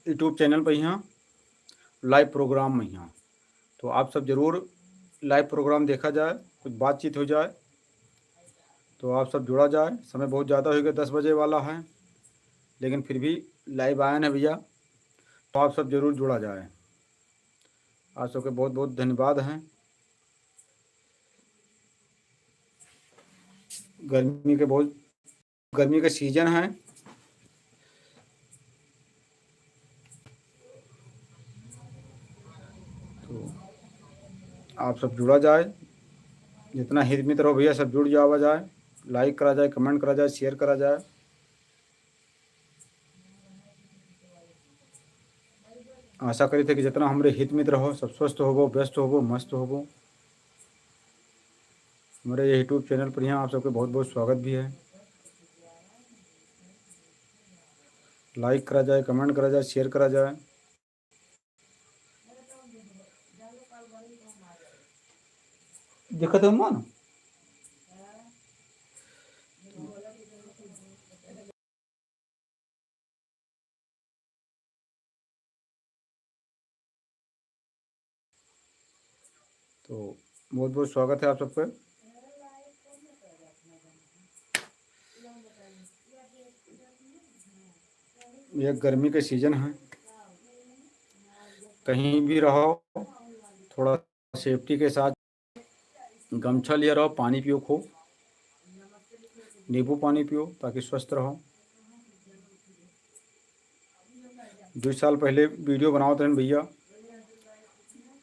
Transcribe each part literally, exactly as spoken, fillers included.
YouTube चैनल पर यहाँ लाइव प्रोग्राम में यहाँ। तो आप सब जरूर लाइव प्रोग्राम देखा जाए, कुछ बातचीत हो जाए, तो आप सब जुड़ा जाए। समय बहुत ज़्यादा हो गया, दस बजे वाला है, लेकिन फिर भी लाइव आए हैं भैया, तो आप सब जरूर जुड़ा जाए। आप सबके बहुत बहुत धन्यवाद हैं। गर्मी के बहुत गर्मी का सीजन है, तो आप सब जुड़ा जाए, जितना हित मित्र हो भैया, सब जुड़ जावा जाए, लाइक करा जाए, कमेंट करा जाए, शेयर करा जाए। आशा करी थे कि जितना हमरे हित मित्र हो, सब स्वस्थ होबो, व्यस्त होबो, मस्त होबो। हमारे ये YouTube चैनल पर यहाँ आप सबके बहुत बहुत स्वागत भी है। लाइक करा जाए, कमेंट करा जाए, शेयर करा जाए। देखत हो मन? तो बहुत बहुत स्वागत है आप सबका। ये गर्मी के सीजन है, कहीं भी रहो, थोड़ा सेफ्टी के साथ गमछा लिया रहो, पानी पियो खूब, नींबू पानी पियो, ताकि स्वस्थ रहो। दो साल पहले वीडियो बनावत रहन भैया,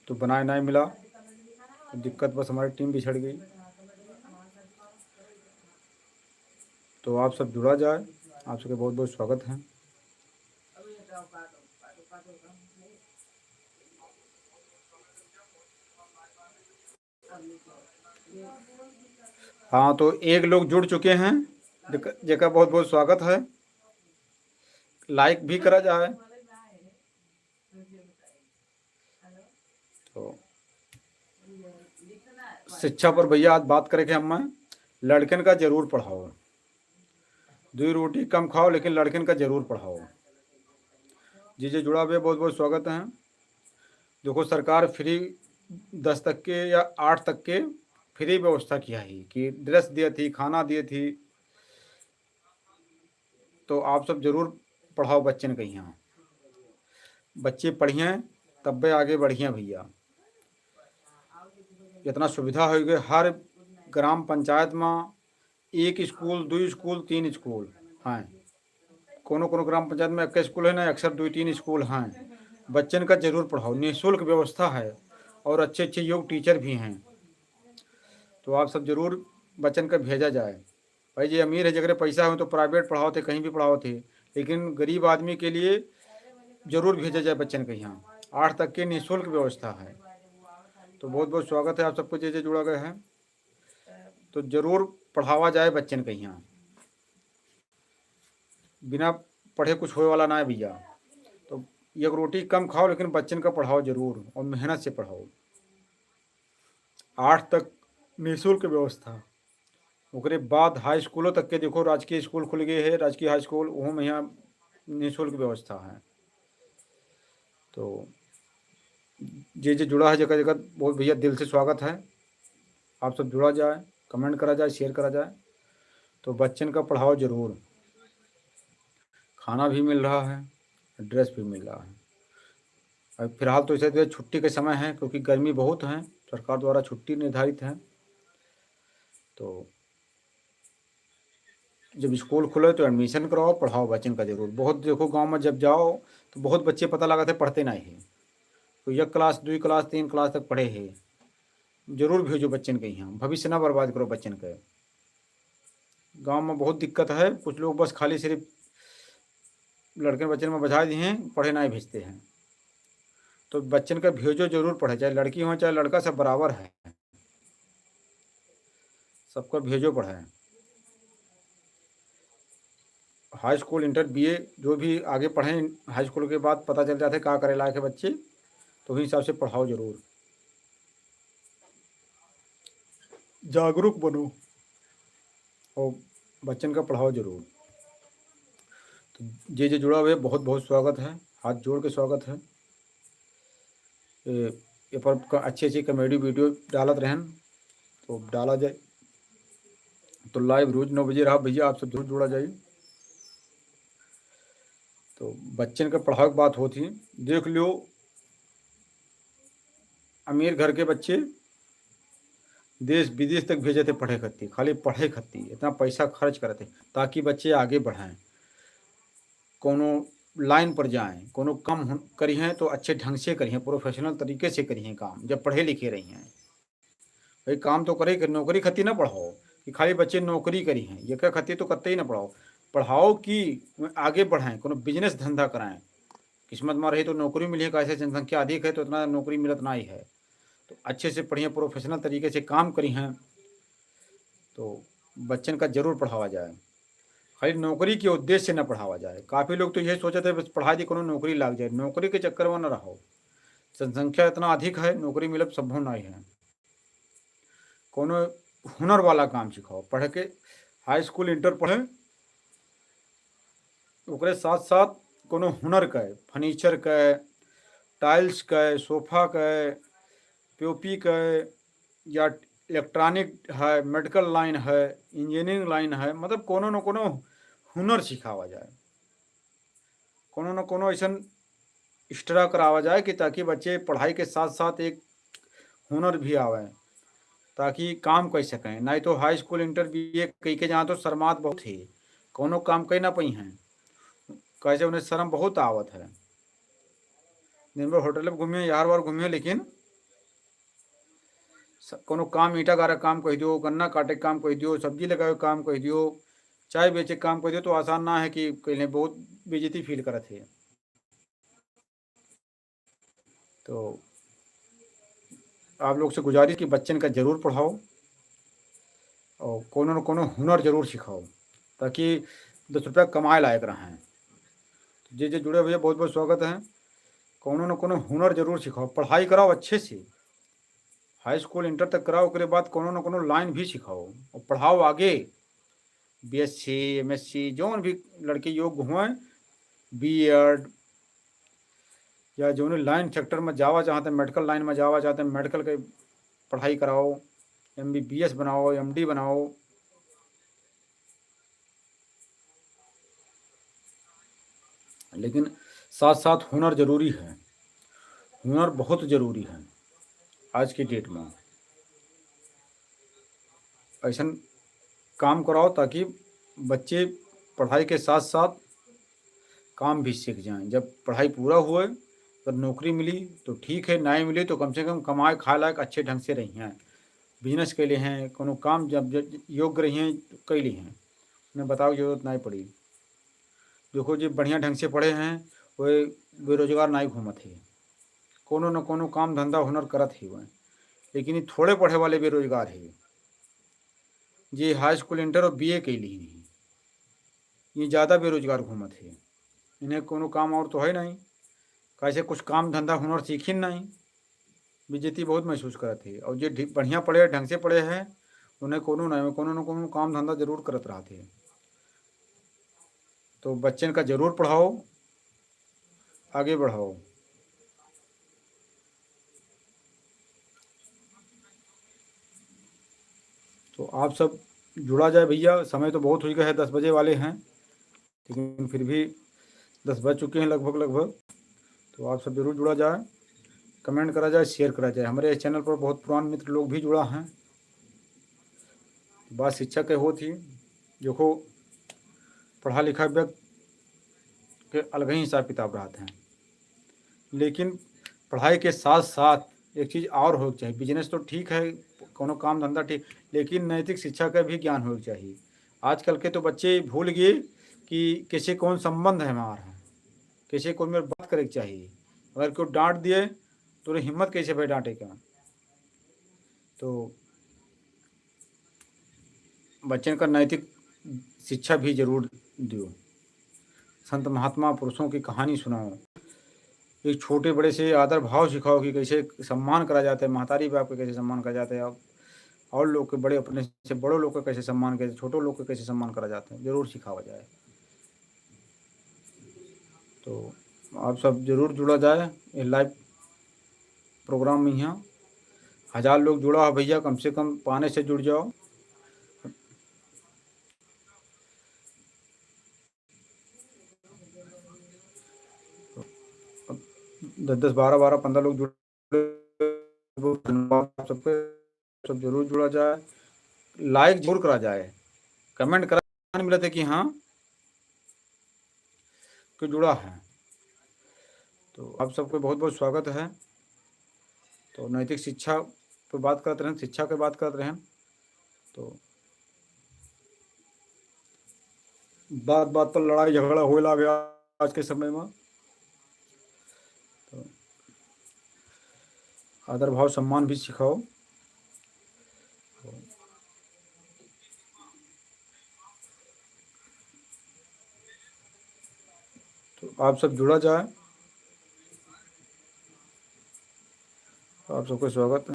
तो बनाए नहीं मिला, तो दिक्कत बस हमारी टीम बिछड़ गई। तो आप सब जुड़ा जाए, आप सबके बहुत बहुत स्वागत है। हाँ, तो एक लोग जुड़ चुके हैं, जेक-, जेका बहुत बहुत स्वागत है। लाइक भी करा जाए। तो शिक्षा पर भैया आज बात करे के हम, लड़कन का जरूर पढ़ाओ, दुई रोटी कम खाओ, लेकिन लड़कन का जरूर पढ़ाओ। जी जी जुड़ा हुए बहुत बहुत स्वागत है। देखो, सरकार फ्री दस तक के या आठ तक के फ्री व्यवस्था किया है कि ड्रेस दिए थी, खाना दिए थी, तो आप सब जरूर पढ़ाओ बच्चन के यहाँ। बच्चे पढ़िए तब्बे आगे बढ़िए भैया। इतना सुविधा हो गई, हर ग्राम पंचायत में एक स्कूल, दो स्कूल, तीन स्कूल हैं। कोनो कोनो ग्राम पंचायत में एक स्कूल है ना, अक्सर दो तीन स्कूल हैं। बच्चन का जरूर पढ़ाओ, निःशुल्क व्यवस्था है और अच्छे अच्छे योग टीचर भी हैं। तो आप सब जरूर बच्चन का भेजा जाए। भाई, जे अमीर है, जगरे पैसा हो तो प्राइवेट पढ़ावत है, कहीं भी पढ़ावत है, लेकिन गरीब आदमी के लिए जरूर भेजा जाए बच्चन के यहाँ। आठ तक के निःशुल्क व्यवस्था है। तो बहुत बहुत स्वागत है आप सबको, जे जे जुड़ा गए हैं, तो जरूर पढ़ावा जाए बच्चन के यहाँ। बिना पढ़े कुछ होए वाला ना है भैया। तो एक रोटी कम खाओ, लेकिन बच्चन का पढ़ाओ जरूर और मेहनत से पढ़ाओ। आठ तक निःशुल्क व्यवस्था। ओकरे बाद हाई स्कूलों तक के देखो, राजकीय स्कूल खुल गए हैं, राजकीय हाई स्कूल, वहाँ में यहाँ निःशुल्क व्यवस्था है। तो जे जे जुड़ा है, जगह जगह बहुत भैया दिल से स्वागत है। आप सब जुड़ा जाए, कमेंट करा जाए, शेयर करा जाए। तो बच्चन का पढ़ाओ जरूर, खाना भी मिल रहा है, ड्रेस भी मिल रहा है। अब फिलहाल तो इसे तो छुट्टी के समय है, क्योंकि गर्मी बहुत है, सरकार द्वारा छुट्टी निर्धारित है। तो जब स्कूल खुले तो एडमिशन कराओ, पढ़ाओ बच्चन का जरूर। बहुत देखो, गांव में जब जाओ तो बहुत बच्चे पता लगा थे पढ़ते नहीं है, तो एक क्लास, दो क्लास, तीन क्लास तक पढ़े है। जरूर भेजो बच्चन के यहाँ, भविष्य ना बर्बाद करो बच्चन के। गांव में बहुत दिक्कत है, कुछ लोग बस खाली सिर्फ लड़के बच्चन में बझा दिए हैं, पढ़े नहीं भेजते हैं। तो बच्चन का भेजो जरूर पढ़े, चाहे लड़की हो चाहे लड़का, सब बराबर है, सबको भेजो पढ़े। हाई स्कूल, इंटर, बीए, जो भी आगे पढ़ें, हाई स्कूल के बाद पता चल जाते का करे लायक है बच्चे, तो उही हिसाब से पढ़ाओ जरूर। जागरूक बनो और बच्चन का पढ़ाओ जरूर। तो जे जे जुड़ा हुए, बहुत बहुत स्वागत है। हाथ जोड़ के स्वागत है। ए, ए पर क-, अच्छी अच्छी comedy video डालत रहन, तो डाला जाए। तो live रोज नौ बजे रहा भैया, आप सब जरूर जुड़ा जाइए। तो बच्चन का पढ़ावे के बात होत ही, देख लियो, अमीर घर के बच्चे देश विदेश तक भेजे थे पढ़े खत्ती, खाली पढ़े खत्ती इतना पैसा खर्च करते ताकि बच्चे आगे बढ़ें, कोनो line पर जाएं, कोनो काम हुन-, करिहें तो अच्छे ढंग से करिहें, professional तरीके से करिहें काम, जब पढ़े लिखे रही हैं। भाई काम तो करे, नौकरी खत्ती ना पढ़ाओ कि खाली बच्चे नौकरी करिहें, ये क्या खत्ती तो कत्ते ही ना पढ़ाओ। पढ़ाओ कि आगे बढ़ें, कोनो business धंधा कराएं। किस्मत में रही तो नौकरी मिली है, कैसे जनसंख्या अधिक है तो इतना नौकरी मिलत नहीं है। तो अच्छे से पढ़िहें, professional तरीके से काम करिहें, तो बच्चन का जरूर पढ़ावा जाए। खाली नौकरी के उद्देश्य से न पढ़ावा जाए। काफ़ी लोग तो ये सोचते हैं बस पढ़ा दी, कोनो नौकरी लाग जाए, नौकरी के चक्कर में न रहो। जनसंख्या इतना अधिक है, नौकरी मिलब संभव नहीं है। कोनो हुनर वाला काम सिखाओ, पढ़ के high school, inter पढ़े, ओकरे साथ साथ कोनो हुनर के, furniture के, tiles के, sofa के, पीओपी के, या electronic है, medical line है, engineering line है, मतलब कोनो न कोनो हुनर सिखावा जाए, कोनो न कोनो ऐसन extra करावा जाए कि ताकि बच्चे पढ़ाई के साथ साथ एक हुनर भी आवे, ताकि काम कर सकें। नहीं तो high school, inter, बीए कई के जाए तो शर्मात बहुत ही, कोनो काम कई ना पाई हैं, कैसे उन्हें शर्म बहुत आवत है। दिन भर होटल में घूमिए, यार वार घूमिए, लेकिन स-, कोनो काम, ईंटा गारे काम कह दियो, गन्ना काटे काम कह दियो, सब्जी लगावे काम कह दियो, चाय बेचे काम कह दियो, तो आसान ना है कि कहले बहुत बेइज्जती feel करत है। तो आप लोग से गुजारिश कि बच्चन का जरूर पढ़ाओ और कोनो न कोनो हुनर जरूर सिखाओ, ताकि दस रुपया कमाए लायक रहें। तो जे जे जुड़े भैया, बहुत बहुत स्वागत है। कोनो न कोनो हुनर जरूर सिखाओ, पढ़ाई कराओ अच्छे से। High school, inter तक कराओ, ओकरे बाद कोनो न कोनो line भी सिखाओ और पढ़ाओ आगे। बीएससी, एमएससी, जौन भी लड़के योग्य हुए, बीएड, या जौन line sector में जावा चाहते हैं, medical line में जावा चाहते हैं, medical के पढ़ाई कराओ, एमबीबीएस बनाओ, एमडी बनाओ। लेकिन साथ साथ हुनर जरूरी है, हुनर बहुत जरूरी है आज की date में। ऐसन काम कराओ ताकि बच्चे पढ़ाई के साथ साथ काम भी सीख जाएं। जब पढ़ाई पूरा हुए, अगर नौकरी मिली तो ठीक है, नहीं मिली तो कम से कम कमाए खाए लायक अच्छे ढंग से रही हैं, business कैले हैं, कोनो काम जब, जब योग्य रही हैं तो कैले हैं, उन्हें बतावे की जरूरत नहीं पड़ी। देखो, जे बढ़िया ढंग से पढ़े हैं, वे बेरोजगार नहीं घूमत है, कोनो न कोनो काम धंधा हुनर करत ही हुए, लेकिन ये थोड़े पढ़े वाले बेरोजगार है। जे high school, inter और बीए कैले ही नहीं, ये ज़्यादा बेरोजगार घूमत है। इन्हें कोनो काम और तो है नहीं, कैसे कुछ काम धंधा हुनर सीखिन नहीं, बेइज्जती बहुत महसूस करत है। और जे ढि-, बढ़िया पढ़े, ढंग से पढ़े हैं, उन्हें कोनो नहीं, कोनो न कोनो काम धंधा जरूर करत रहत है। तो बच्चन का जरूर पढ़ाओ, आगे बढ़ाओ। तो आप सब जुड़ा जाए भैया, समय तो बहुत हो गया है, दस बजे वाले हैं, लेकिन फिर भी दस बज चुके हैं लगभग, लगभग। तो आप सब जरूर जुड़ा जाए, comment करा जाए, share करा जाए। हमारे इस channel पर बहुत पुरान मित्र लोग भी जुड़ा हैं। बात शिक्षा के होत ही, देखो, पढ़ा लिखा व्यक्ति के अलग ही हिसाब किताब रहत हैं, लेकिन पढ़ाई के साथ साथ एक चीज और होए के चाहिए। Business तो ठीक है, कोनो काम धंधा ठीक, लेकिन नैतिक शिक्षा का भी ज्ञान होए के चाहिए। आजकल के तो बच्चे भूल गए कि कैसे कौन संबंध है हमारा, कैसे कौन मेरे बात करे के चाहिए। अगर कोई डांट दिए तो उन्हें हिम्मत कैसे भाई डांटे का। तो बच्चन का नैतिक शिक्षा भी जरूर दियो। संत महात्मा पुरुषों की कहानी सुनाओ। एक छोटे बड़े से आदर भाव सिखाओ कि कैसे सम्मान करा जाता है, महतारी बाप का कैसे सम्मान करा जाता है, और, और लोग के बड़े, अपने से बड़ों लोग का कैसे सम्मान करा, छोटों लोग का कैसे सम्मान करा जाता है, जरूर सिखावा जाए। तो आप सब जरूर जुड़ा जाए ये live program में। यहाँ हजार लोग जुड़ा है भैया, कम से कम पाने से जुड़ जाओ। दस दस, बारह बारह, पन्द्रह लोग जुड़े, धन्यवाद आप सबके। सब जरूर जुड़ा जाए, like जरूर करा जाए, comment करा मिलत है कि हाँ, कि जुड़ा है। तो आप सबके बहुत बहुत स्वागत है। तो नैतिक शिक्षा पे बात करत रहेन, शिक्षा के बात करत रहेन। तो बात बात पर लड़ाई झगड़ा होए लागे आज के समय में। तो आदर भाव सम्मान भी सिखाओ। तो आप सब जुड़ा जाए, आप सबको स्वागत है।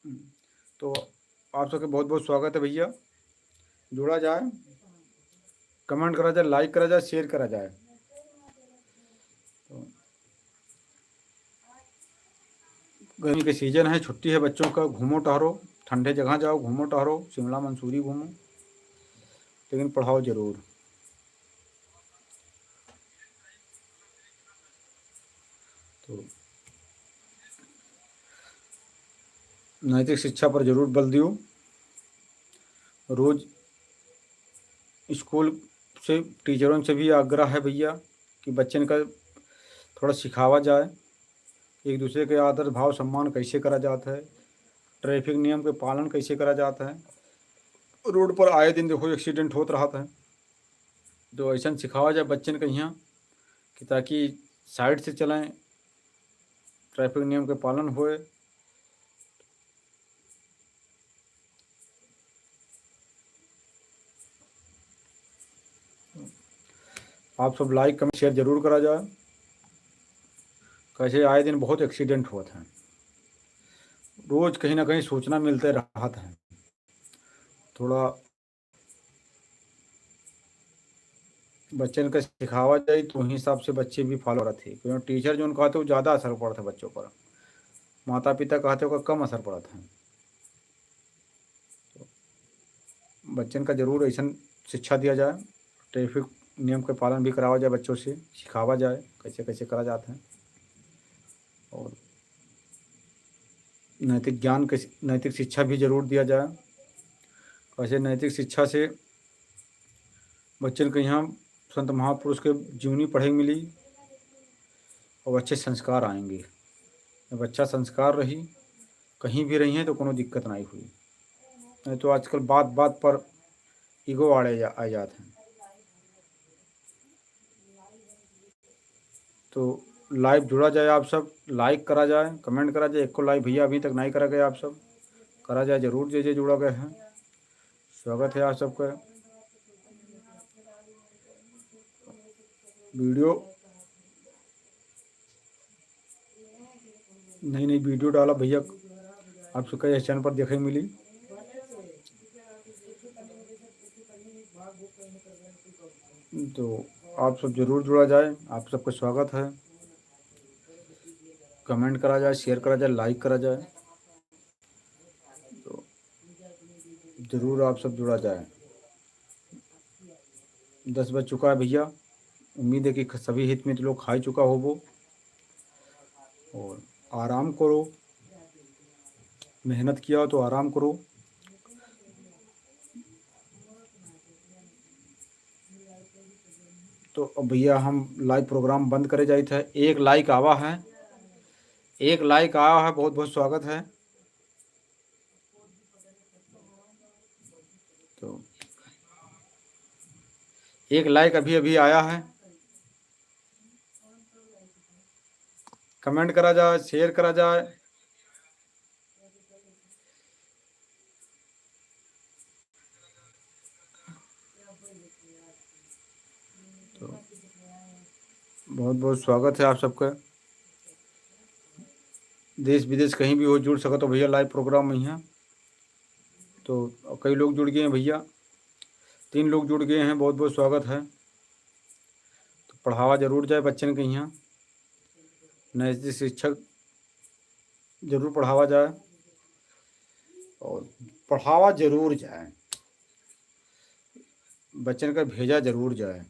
हम्म, तो आप सबके बहुत बहुत स्वागत है भैया। जुड़ा जाए, comment करा जाए, like करा जाए, share करा जाए। तो गर्मी के season है, छुट्टी है बच्चों का, घूमो टहरो, ठंडे जगह जाओ, घूमो टहरो, शिमला मंसूरी घूमो, लेकिन पढ़ाओ जरूर। तो नैतिक शिक्षा पर जरूर बल दियो। रोज स्कूल से, टीचरों से भी आग्रह है भैया कि बच्चन का थोड़ा सिखावा जाए, एक दूसरे के आदर भाव सम्मान कैसे करा जात है, traffic नियम के पालन कैसे करा जात है। रोड पर आए दिन देखो accident होत रहत है, तो ऐसन सिखावा जाए बच्चन के यहाँ कि ताकि side से चलें, traffic नियम के पालन होए। आप सब like comment share जरूर करा जाए। कैसे आए दिन बहुत accident होत हैं, रोज कहीं ना कहीं सूचना मिलते रहत हैं। थोड़ा बच्चन का सिखावा जाए तो वही हिसाब से बच्चे भी follow करत हैं, क्योंकि टीचर जोन कहते वो ज़्यादा असर पड़त है बच्चों पर, माता पिता कहते ओकर कम असर पड़त है। तो बच्चन का जरूर ऐसन शिक्षा दिया जाए, traffic नियम के पालन भी करावा जाए बच्चों से, सिखावा जाए कैसे कैसे करा जात है। और नैतिक ज्ञान के, नैतिक शिक्षा भी जरूर दिया जाए। वैसे नैतिक शिक्षा से बच्चन के यहाँ संत महापुरुष के जीवनी पढ़े के मिली और अच्छे संस्कार आएंगे। जब अच्छा संस्कार रही, कहीं भी रही हैं तो कोनो दिक्कत नहीं हुई, नहीं तो आजकल बात बात पर ego आड़े जा, आ जात हैं। तो live जुड़ा जाए, आप सब like करा जाए, comment करा जाए। एको like भैया अभी तक नहीं करा गए, आप सब करा जाए जरूर, जे जे जुड़ा गए हैं। स्वागत है आप सबका। Video, नई नई video डाला भैया, आप सबका यह channel पर देखे मिली। तो आप सब जरूर जुड़ा जाए, आप सबका स्वागत है। Comment करा जाए, share करा जाए, like करा जाए, तो जरूर आप सब जुड़ा जाए। दस बज चुका है भैया, उम्मीद है कि ख-, सभी हित मित्र लोग खाई चुका होबो। और आराम करो, मेहनत किया हो तो आराम करो। तो अब भैया हम live program बंद करे जाइत है। एक like आवा है, एक like आवा है, बहुत बहुत स्वागत है। तो एक like अभी अभी आया है, comment करा जाए, share करा जाए। बहुत बहुत स्वागत है आप सबका। देश विदेश कहीं भी हो, जुड़ सकत हो भैया, live program में है। तो कई लोग जुड़ गए हैं भैया, तीन लोग जुड़ गए हैं, बहुत बहुत स्वागत है। तो पढ़ावा जरूर जाए बच्चन के यहाँ, नैतिक शिक्षक जरूर पढ़ावा जाए और पढ़ावा जरूर जाए, बच्चन का भेजा जरूर जाए।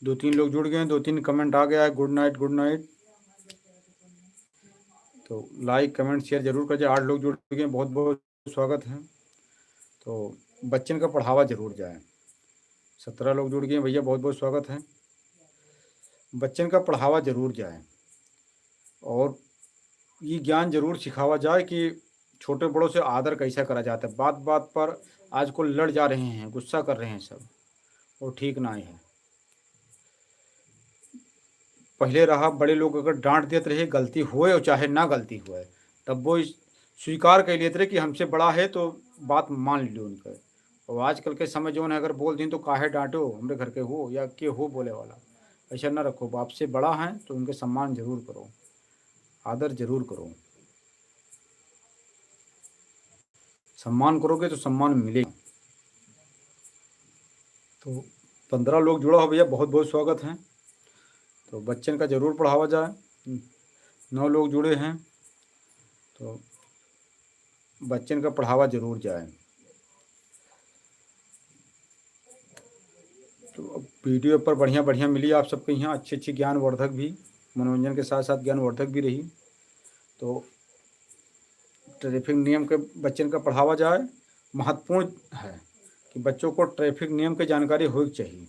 दो तीन लोग जुड़ गए हैं, दो तीन comment आ गया है, good night, good night। तो like, comment, share जरूर कर जाए। आठ लोग जुड़ गए हैं, बहुत बहुत स्वागत है। तो बच्चन का पढ़ावा जरूर जाए। सत्रह लोग जुड़ गए हैं भैया, बहुत बहुत स्वागत है। बच्चन का पढ़ावा जरूर जाए और ये ज्ञान जरूर सिखावा जाए कि छोटे बड़ों से आदर कैसा करा जाता है। बात बात पर आजकल लड़ जा रहे हैं, गुस्सा कर रहे हैं सब, वो ठीक ना है। पहले रहा, बड़े लोग अगर डांट देत रहे, गलती होए और चाहे ना गलती होए, तब वो इस-, स्वीकार कर लेते रहे कि हमसे बड़ा है तो बात मान लो उनका। और आजकल के समय जौन है, अगर बोल दिन तो काहे डांटो, हमरे घर के हो या के हो बोले वाला, ऐसा ना रखो। आपसे बड़ा है तो उनके सम्मान जरूर करो, आदर जरूर करो। सम्मान करोगे तो सम्मान मिलेगा। तो पन्द्रह लोग जुड़ा हो भैया, बहुत बहुत स्वागत है। तो बच्चन का जरूर पढ़ावा जाए। नौ लोग जुड़े हैं, तो बच्चन का पढ़ावा जरूर जाए। तो अब video पर बढ़िया बढ़िया मिली आप सबके यहाँ, अच्छी अच्छी ज्ञानवर्धक भी, मनोरंजन के साथ साथ ज्ञानवर्धक भी रही। तो ट्रैफिक नियम के बच्चन का पढ़ावा जाए, महत्वपूर्ण है कि बच्चों को ट्रैफिक नियम के जानकारी होए के चाहिए।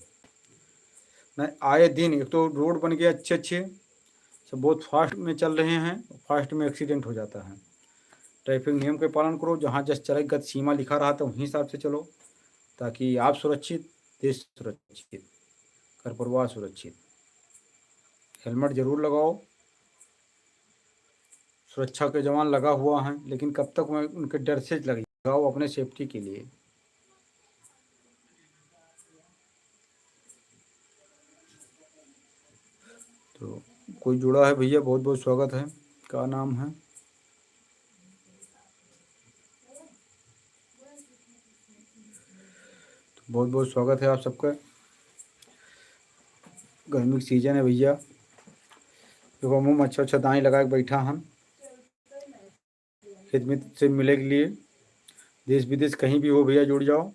नहीं, आए दिन एक तो रोड बन गए अच्छे अच्छे, सब बहुत fast में चल रहे हैं, fast में accident हो जाता है। ट्रैफिक नियम के पालन करो, जहाँ जस चले गत सीमा लिखा रहा तो वहीं हिसाब से चलो, ताकि आप सुरक्षित, देश सुरक्षित, घर परिवार सुरक्षित। हेलमेट जरूर लगाओ, सुरक्षा के जवान लगा हुआ है, लेकिन कब तक वह उनके डर से लगे, लगाओ अपने safety के लिए। तो कोई जुड़ा है भैया, बहुत बहुत स्वागत है। का नाम है? तो बहुत बहुत स्वागत है आप सबका। गर्मी के season है भैया, देखो मुँह में अच्छा अच्छा दाई लगा के बैठा हम। हित मित्र से मिले के लिए देश विदेश कहीं भी हो भैया, जुड़ जाओ।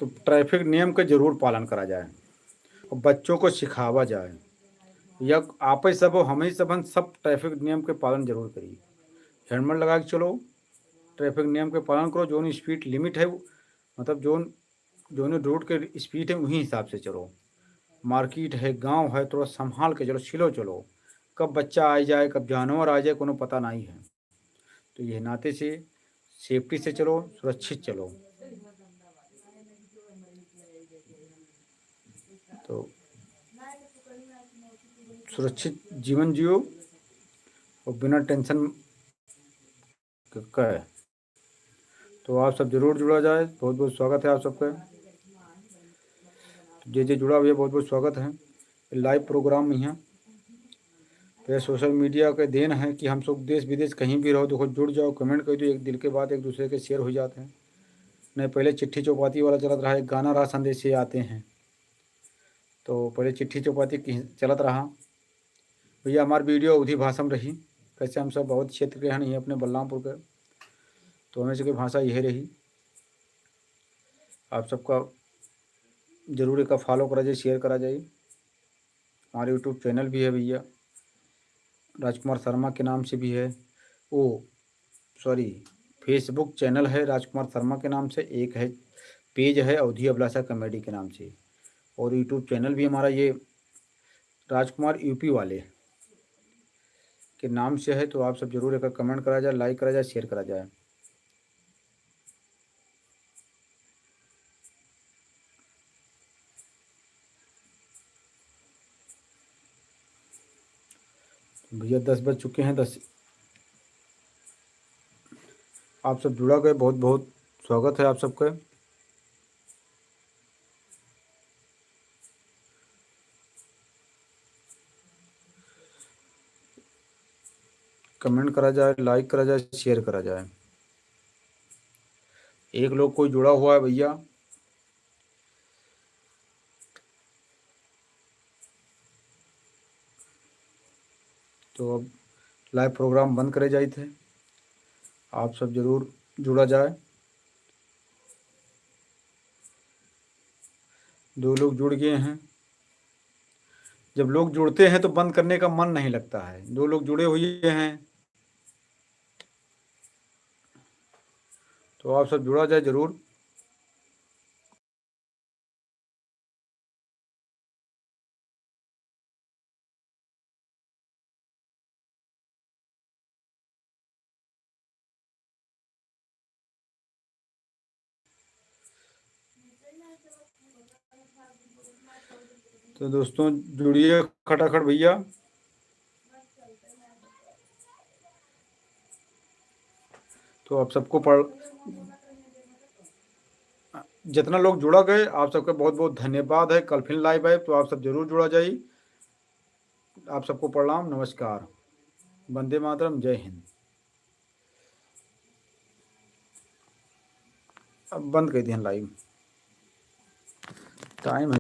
तो ट्रैफिक नियम का जरूर पालन करा जाए और बच्चों को सिखावा जाए, या आपे सब हो, हम ही सब हन, सब ट्रैफिक नियम के पालन जरूर करी। हेलमेट लगा के चलो, ट्रैफिक नियम के पालन करो। जौन speed limit है, मतलब जौन जौन रोड के speed है वही हिसाब से चलो। मार्केट है, गांव है, थोड़ा संभाल के चलो, slow चलो। कब बच्चा आ जाए, कब जानवर आ जाए, कोनो पता नहीं है। तो यह नाते से safety से चलो, सुरक्षित चलो। तो सुरक्षित जीवन जियो और बिना tension क-, का है। तो आप सब जरूर जुड़ा जाए, बहुत बहुत स्वागत है आप सबका। तो जे जे जुड़ा भैया, बहुत बहुत स्वागत है। Live program में है, तो ये social media के देन है कि हम सब देश विदेश कहीं भी रहो, देखो जुड़ जाओ, comment कर दो, एक दिल के बात एक दूसरे के share हो जाते हैं। नहीं, पहले चिट्ठी चौपाती वाला चलत रहा, एक गाना रहा, संदेश से आते हैं, तो पहले चिट्ठी चौपाती की चलत रहा। भैया, हमार video अवधी भाषा में रही, कैसे हम सब बहुत क्षेत्र के हैं, नहीं अपने बलरामपुर के, तो हमें सबके भाषा यही रही। आप सबका जरूर एका follow करा जाए, share करा जाए। हमारे YouTube channel भी है भैया, राजकुमार शर्मा के नाम से भी है। ओ, sorry, Facebook channel है राजकुमार शर्मा के नाम से, एक है page है अवधी अभिलाषा comedy के नाम से, और YouTube channel भी हमारा ये राजकुमार यूपी वाले के नाम से है। तो आप सब जरूर एक comment करा जाए, like करा जाए, share करा जाए। भैया, दस बज चुके हैं, दस। आप सब जुड़ा गए, बहुत बहुत स्वागत है आप सबके। Comment करा जाए, like करा जाए, share करा जाए। एक लोग कोई जुड़ा हुआ है भैया, तो अब live program बंद करे जाइत है, आप सब जरूर जुड़ा जाए। दो लोग जुड़ गए हैं। जब लोग जुड़ते हैं तो बंद करने का मन नहीं लगता है। दो लोग जुड़े हुए हैं, तो आप सब जुड़ा जाए जरूर। तो दोस्तों, जुड़िए खटाखट भैया। तो आप सबको पढ़, जितना लोग जुड़ा गए, आप सबके बहुत बहुत धन्यवाद है। कल फिर live आए, तो आप सब जरूर जुड़ा जाइए। आप सबको प्रणाम, नमस्कार, वंदे मातरम, जय हिंद। अब बंद कर दिहन live, time है।